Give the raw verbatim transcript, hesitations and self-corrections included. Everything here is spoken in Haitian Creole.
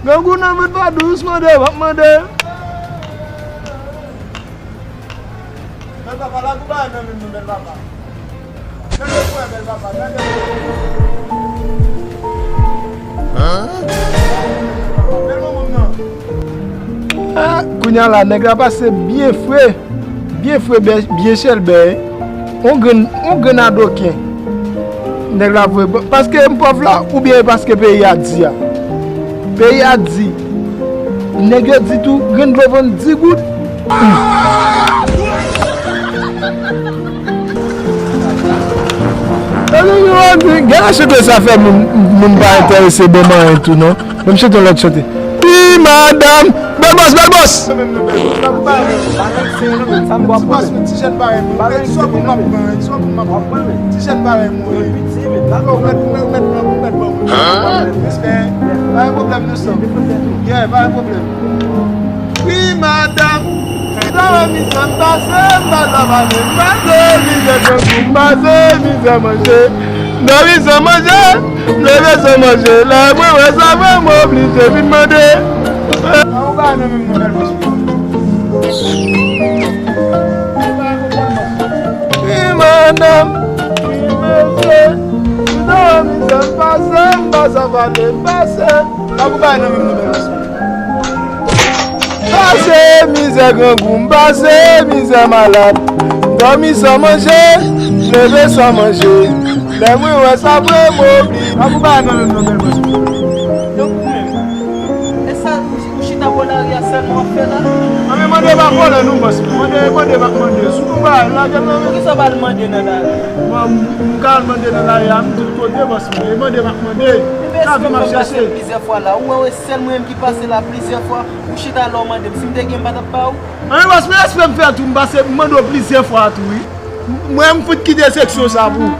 Grangou nan vant pa dous, mande, w ap mande. Bèl papa, la gouba nan men nou, bèl papa. Gade frè, bèl papa, gade. Bèl manman m nan. Ah, kounye a la, nèg la pase byen fre. Byen fre, byen, byen chèlbè. On grenn, on grenn adoken. Nèg la voye, paske m pòv la, oubyen e paske peyi a di a? Peyi a di. Nèg yo di tou, grenn dlo vann di goud. Gade chante sa fè moun, moun pa enterese bon manyen tou non. Ban m chante yon lòt chante. Pi madanm, bèl bòs, bèl bòs. Ti bòs, ti jèn parèy mwen. Swa pou m ap pran, swa pou m ap pran. Ti jèn parèy mwen. Ou mèt, ou mèt, ou mèt pran, ou mèt pran. Respè. Pa gen pwoblèm nou sanm. Yeah, pa gen pwoblèm. Wi, madanm. Sa wè mizè m pase, m pa sa pale, m pase mizè grangou, m pase mizè manje. Dòmi san manje, leve san manje. Lè mwen wè sa, mwen, mwen oblije vin mande. An ou bay nan menm nouvèl mwen. Wi, madanm, wi, mesye. Dòmi san pase, m pa sa pale, m pase. An ou bay nan menm nouvèl mwen. Pase mizè grangou, m pase mizè malad. M dòmi san manje, m leve san manje. Lè mwen wè sa vre, m oblije. An pou bay nan menm non, bèl bòs. Donk ou menm, e sa ou, ou chita bò lari a sèlman w ap fè la? An men mande pa vòlè non, bòs mwen. Mande, mande m ap mande. Si w pa lage l nan men. Poukisa w pa al mande nan lari? Mwen, m ka al mande nan lari a, m di l kote, bòs mwen. E mande m ap mande. Lavi m ap chèche. Plizyè fwa la, ou wè, wè sèl mwen menm ki pase la plizyè fwa, ou chita la w mande m, si m te gen m pa t ap ba ou. Anyen bòs, men respè m fè tou, m pase, m mande w plizyè fwa tou, wi. M, mwen, m fout kite seksyon sa pou ou.